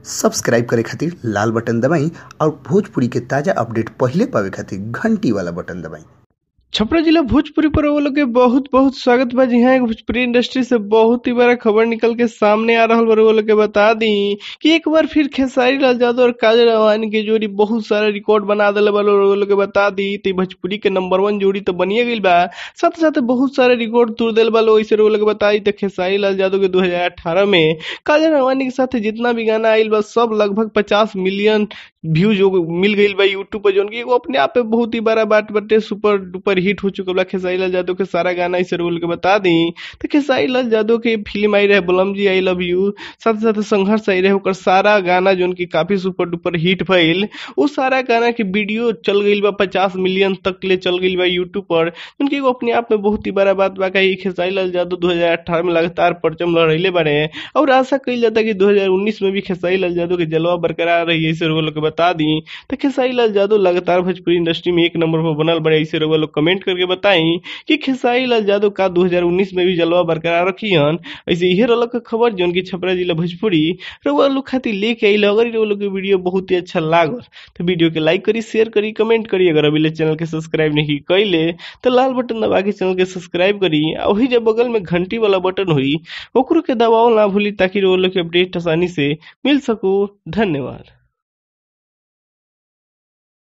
Subscribe करे खातिर लाल button दबाई और भोजपुरी के ताजा अपडेट पहिले पावे खातिर घंटी वाला बटन दबाई। छपरा जिला भोजपुरी पर वो लोग के बहुत बहुत स्वागत बा। जी हाँ, भोजपुरी इंडस्ट्री से बहुत ही बड़ा खबर निकल के सामने आ रहा बा। वो लोग के बता दी कि एक बार फिर खेसारी लाल यादव और काजल राघवानी के जोड़ी बहुत सारा रिकॉर्ड बना दिले बा। वो लोग के बता दी तो भोजपुरी के नंबर 1 जोड़ी तो बनिए गई बा, साथ साथ बहुत सारे रिकॉर्ड तोड़ दिल बा। ऐसे वो लोग बता दी तो खेसारी लाल यादव के 2018 में काजल राघवानी के साथ जितना भी गाना आयल बा सब लगभग 50 मिलियन व्यूज मिल गई बा यूट्यूब पर, जौन की एगो अपने आप पे बहुत ही बड़ा बात बाटे। सुपर डुपर हिट हो चुका बा खेसारी लाल यादव के सारा गाना। इसे रोल के बता दी तो खेसारी लाल यादव के फिल्म आई रहे बलम जी I love you, साथ साथ संघर्ष आई रहे, ओकर सारा गाना जौन की काफी सुपर डुपर हिट भइल। वो सारा गाना के वीडियो चल गई बा 50 मिलियन तक ले चल गई बा यूट्यूब पर, जौन की अपने आप में बहुत ही बड़ा बात बा। खेसारी लाल यादव 2018 में लगातार परचम लड़ैले बारे और आशा कइल जाता कि 2019 में भी खेसारी लाल यादव के जलवा बरकरार रही। ऐसे रोल के बता दी तो खेसारी लाल यादव लगातार भोजपुरी इंडस्ट्री में 1 नंबर पर बनल बड़े। ऐसे रउआ लोग कमेंट करके बताई कि खेसारी लाल यादव का 2019 में भी जलवा बरकरार रखियन। ऐसे इहे रहल खबर जौन की छपरा जिला भोजपुरी रउआ लोग खातिर लेके आइल। अगर रउआ लोग के वीडियो बहुत ही अच्छा लागल तो वीडियो के लाइक करी, शेयर करी, कमेंट करी। अगर अभी ले चैनल के सब्सक्राइब नहीं कैले तो लाल बटन दबा के चैनल के सब्सक्राइब करी और वही जब बगल में घंटी वाला बटन हुई ओकरो के दबाव ना भूली ताकि रउआ लोग के अपडेट आसानी से मिल सको। धन्यवाद।